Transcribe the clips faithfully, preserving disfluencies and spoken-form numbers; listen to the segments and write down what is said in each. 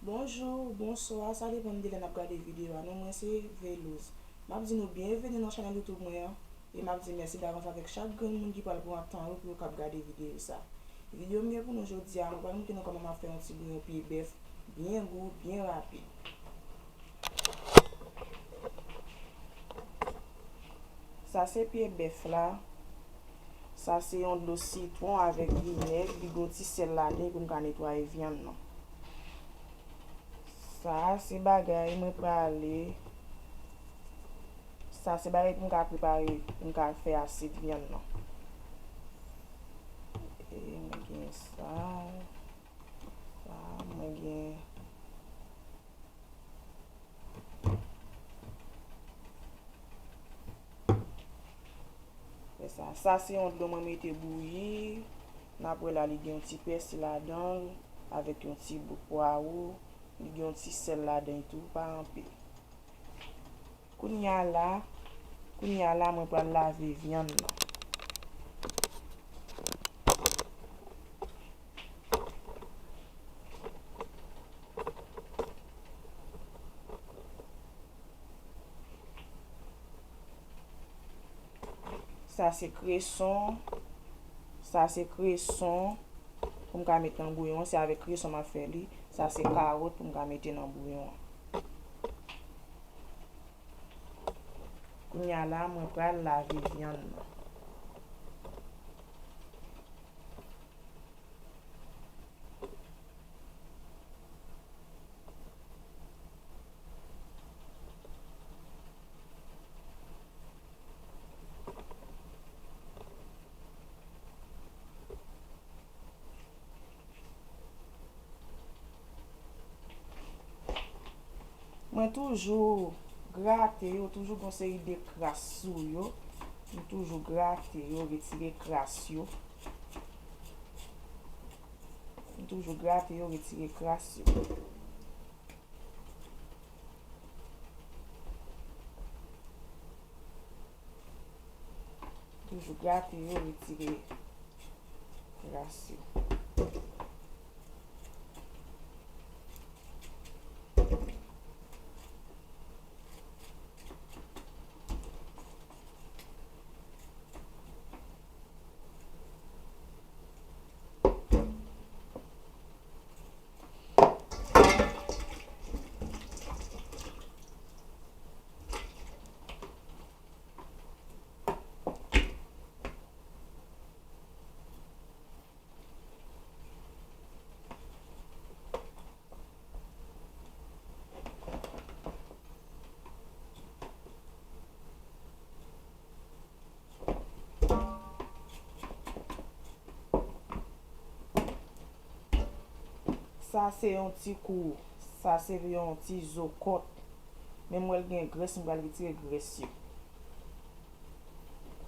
Bonjou, bonswa, sa depann de lè n ap gade videyo a. Non mwen se Velouz. M ap di nou byenveni nan chanèl YouTube mwen an, e m ap di mèsi davans avèk chak grenn moun ki pral pran tan yo pou yo kab gade videyo sa. Videyo m gen pou nou jodi a, mwen pral montre nou kòman m ap fè yon ti bouyon pye bèf byen gou, byen rapid. Sa se pye bèf la. Sa se yon dlo sitwon avèk vinèg. Li gen yon ti sèl ladan pou m ka netwaye vyann nan. Sa se bagay mwen prale. Sa se bagay pou m ka prepare, pou m ka fè asyèt vyann nan. E mwen gen sa. Sa, mwen gen Fè sa. Sa se yon dlo mwen mete bouyi. N ap wè la, li gen yon ti pèsi ladan l, avèk yon ti bout pwawo. Li gen yon ti sèl ladan l tou, pa anpil. Kounye a la, kounye a la, mwen pral lave vyann nan. Sa se kreson. Sa se kreson pou m ka met nan bouyon. Se avèk kreson m ap fè li. Sa se kawòt pou m ka mete nan bouyon an. Kounye a la, mwen pral lave vyann nan. Mwen toujou grate yo, toujou gon seri de kras sou yo. M toujou grate yo, retire kras yo. M toujou grate yo, retire kras yo. Toujou grate yo, retire kras yo. Sa se yon ti kou, sa se yon ti zo kòt. Men m wè l gen grès, m pral retire grès yo.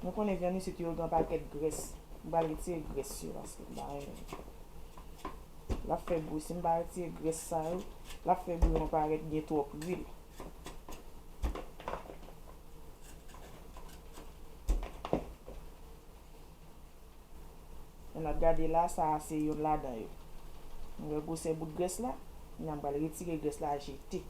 Nou konnen vyann isit yo gen pakèt grès. M pral retire grès yo paske m pa renmen l. L ap fè bri. Si m pa retire grès sa yo, l ap fè bri an parèt gen twòp lwil. N ap gade la, sa a se youn ladan yo. Nou wè gwosè bout grès la? Kounye a m pral retire grès la jete.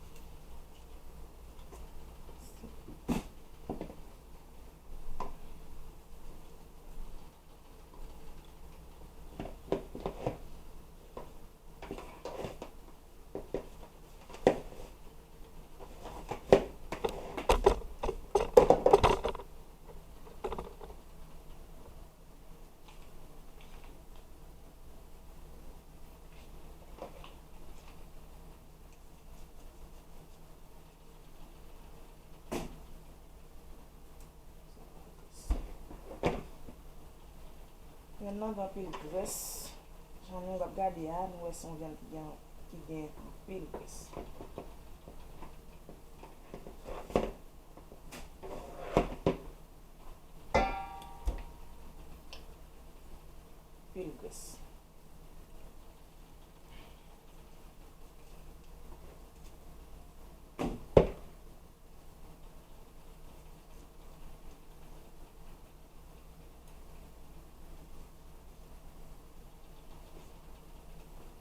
Vyann nan gen anpil grès. Jan nou ap gade a, nou wè se yon vyann ki gen, ki gen anpil grès. Anpil grès.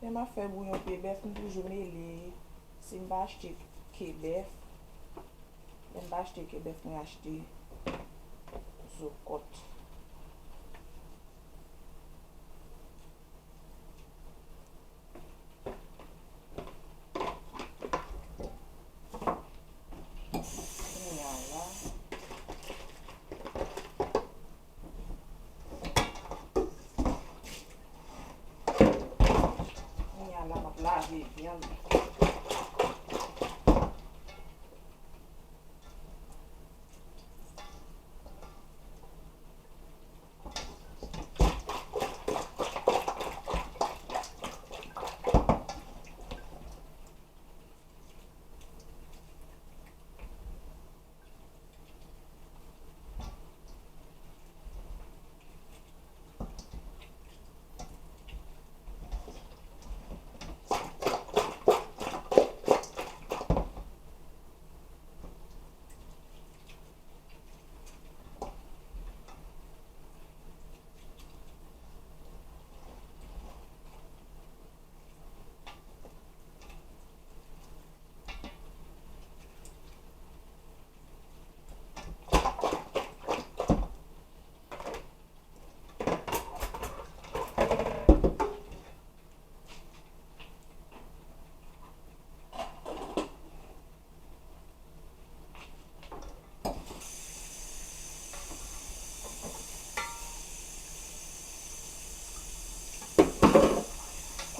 Lè m ap fè bouyon pye bèf, m toujou mele. Si m pa achte ke bèf, lè m pa achte ke bèf, mwen achte zo kòt. Kounye a la, kounye a la, m ap lave vyann.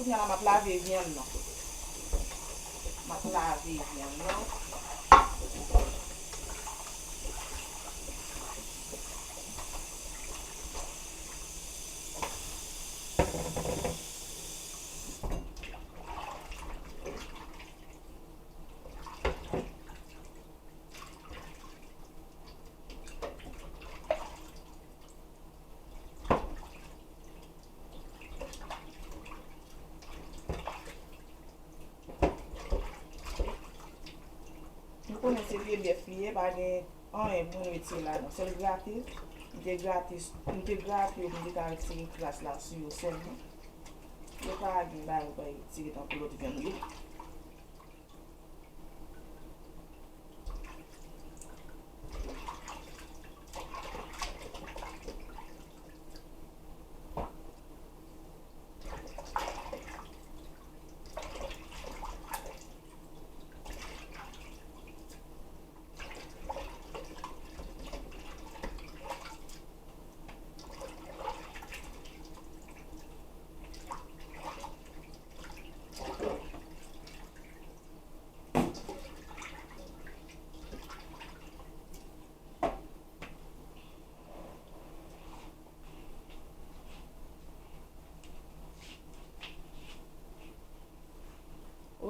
Kounye a la, m ap lave vyann nan. M ap lave vyann nan. Nou konnen se pye bèf li ye, pa gen anyen pou nou retire ladan. Sèl grate, m te grate, m te grate yo pou m te ka retire kras la sou yo sèlman. Yo pa gen bagay pou retire tankou lòt vyann yo.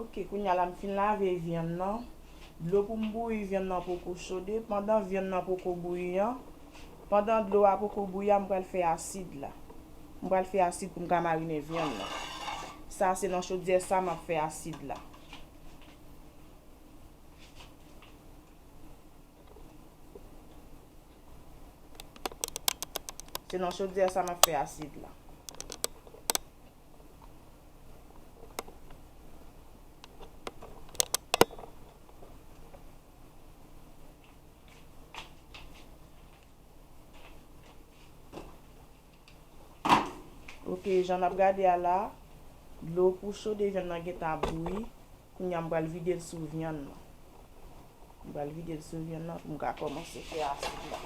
Ok, kounye a la m fin lave vyann nan. Dlo pou m bouyi vyann nan poko chode. Pandan vyann nan poko bouyi an, pandan dlo a poko bouyi a, m pral fè asid la. M pral fè asid pou m ka marinen vyann nan. Sa se nan chodyè sa m ap fè asid la. Se nan chodyè sa m ap fè asid la. Ok, jan n ap gade a la, dlo pou chode vyann nan gentan ap bouyi. Kounye a m pral vide l sou vyann nan. M pral vide l sou vyann nan pou m ka kòmanse fè asid la.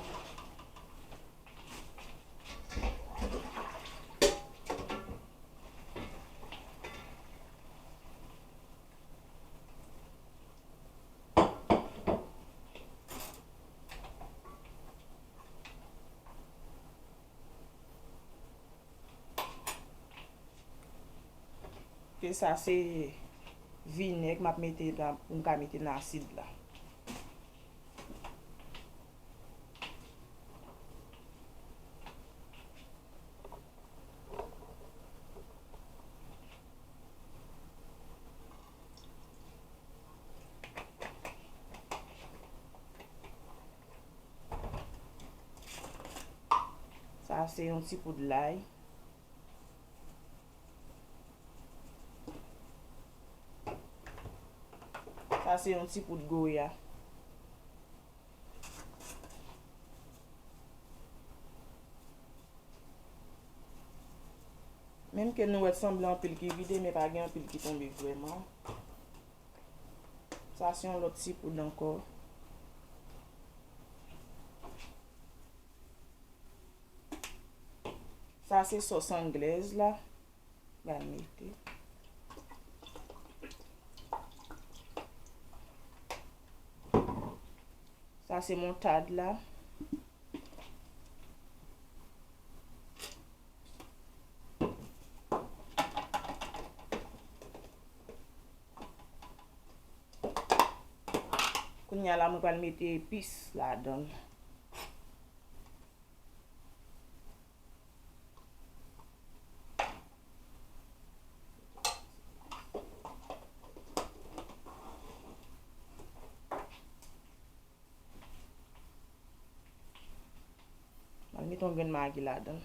Ke sa se vinèg m ap mete la, pou m ka mete nan asid la. Sa se yon ti poud lay. Sa se yon ti poud goya. Menm ke nou wè t sanble anpil ki vide, men pa gen anpil ki tonbe vrèman. Sa se yon lòt ti poud ankò. Sa se sòs anglèz la. Pral mete. Sa se moutad la. Kounye a la, mwen pral mete epis ladan l. Mwen mete yon grenn magi ladan l.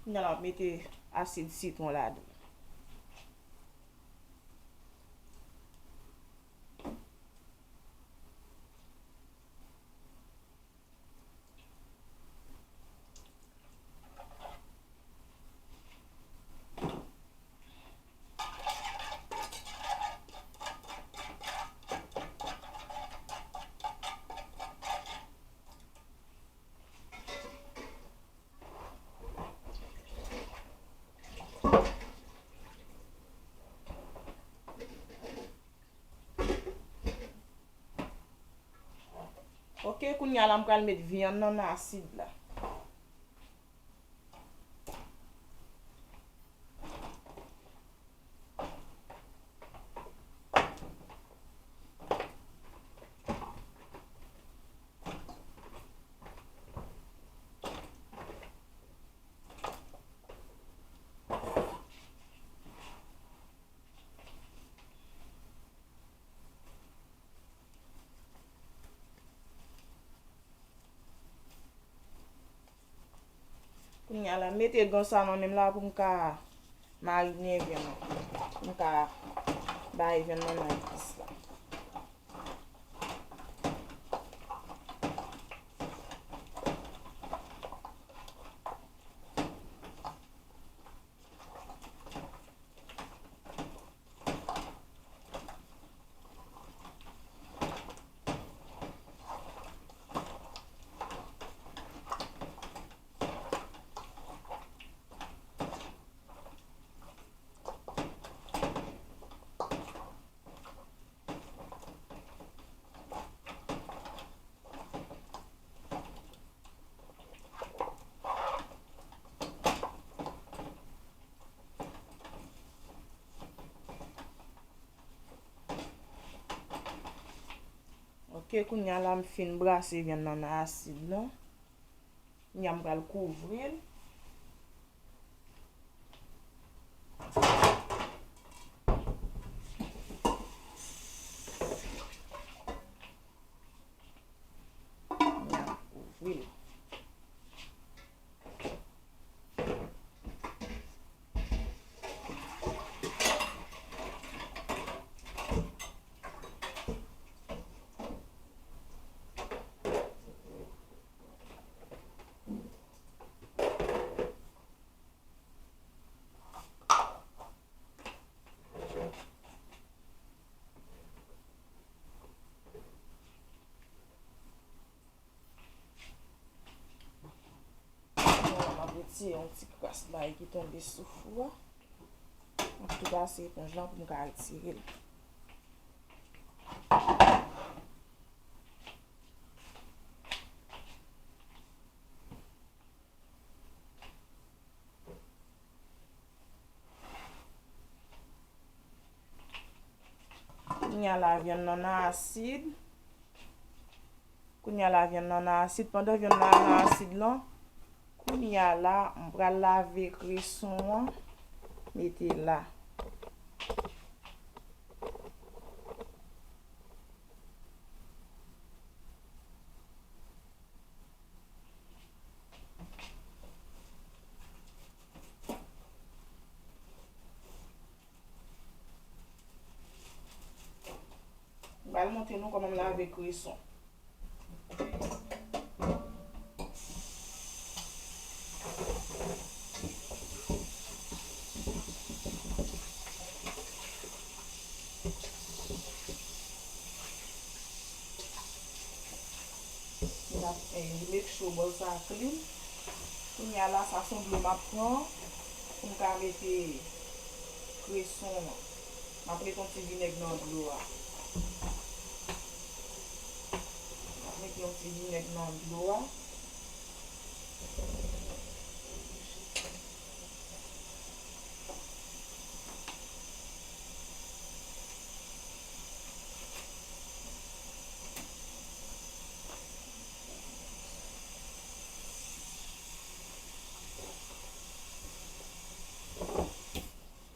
Kounye a la, m ap mete asid sitwon ladan. Ok, kounye a la, m pral met vyann nan nan asid la. Kounye a la, m mete gan sa nan men m la pou m ka marine vyann nan. Pou m ka bay vyann nan nan epis la. Ok, kounye a la m fin brase vyann nan nan asid lan. Kounye a m pral kouvri l. Kounye a m Se yon ti kras lay ki tonbe sou fou a. M ap tou pase eponj lan pou m ka retire l. Kounye a la, vyann nan nan asid. Kounye a la, vyann nan nan asid. Pandan vyann nan nan asid lan, kounye a la, m pral lave kreson an, mete la. M pral montre nou kòman m lave kreson. M ap, eh, make sure bòl sa a clean. Kounye a la, sa se yon dlo m ap pran pou m ka mete kreson an. M ap mete yon ti vinèg nan dlo a. M ap mete yon ti vinèg nan dlo a.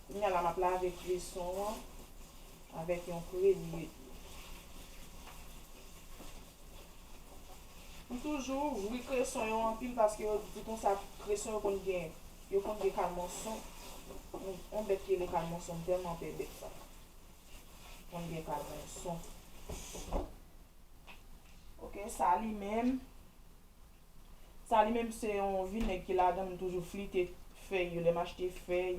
Kounye a la, m ap lave kreson an avèk yon kremye dlo. M toujou ouvri kreson yo anpil paske yo di konsa kreson yo konn gen, yo konn gen kalmanson. Yon, yon bèt ki rele kalmanson, m tèlman pè bèt sa. Konn gen kalmanson. Ok, sa li menm. Sa li menm se yon vinèg ki ladan, m toujou flite fèy yo. Lè m achte fèy,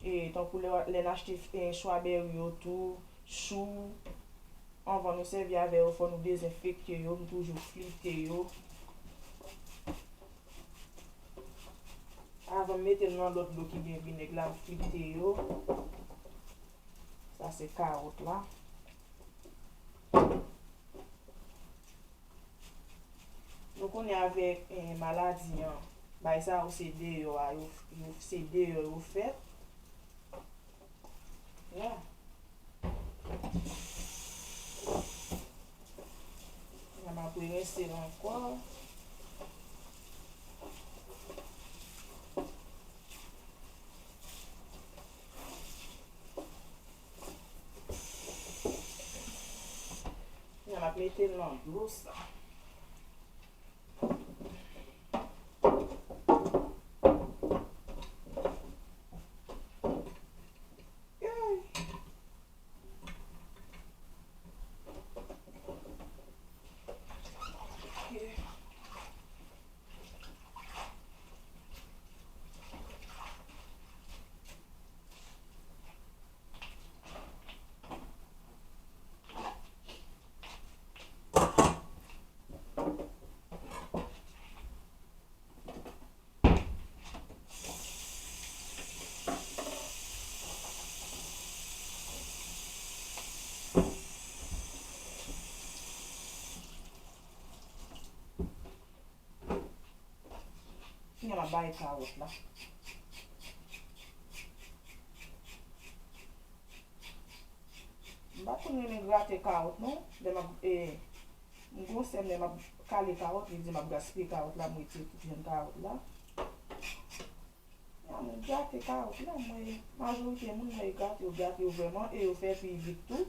e, tankou lè, lè n achte, e, strawberry yo tou, chou, anvan nou sèvi avè yo, fò nou dezenfekte yo, m toujou flite yo. Avan m mete l nan lòt dlo ki gen vinèg la, m flite yo. Sa se kawòt la. Nou konnen avèk, eh, maladi an, bagay sa yo se deyò a, yo, yo, se deyò yo fèt. Yeah. Kounye a m ap rense l ankò. Kounye a m ap mete l nan dlo sa. Kounye a m ap bay kawòt la. M pa konn renmen grate kawòt non. Lè m ap, e, m gon sè m lè m ap kale kawòt, li di m ap gaspiye kawòt la, m retire tout vyann kawòt la. Ya, mwen grate kawòt la, mwen, majorite moun mwen grate yo, grate yo vrèman, e yo fè pi vit tou.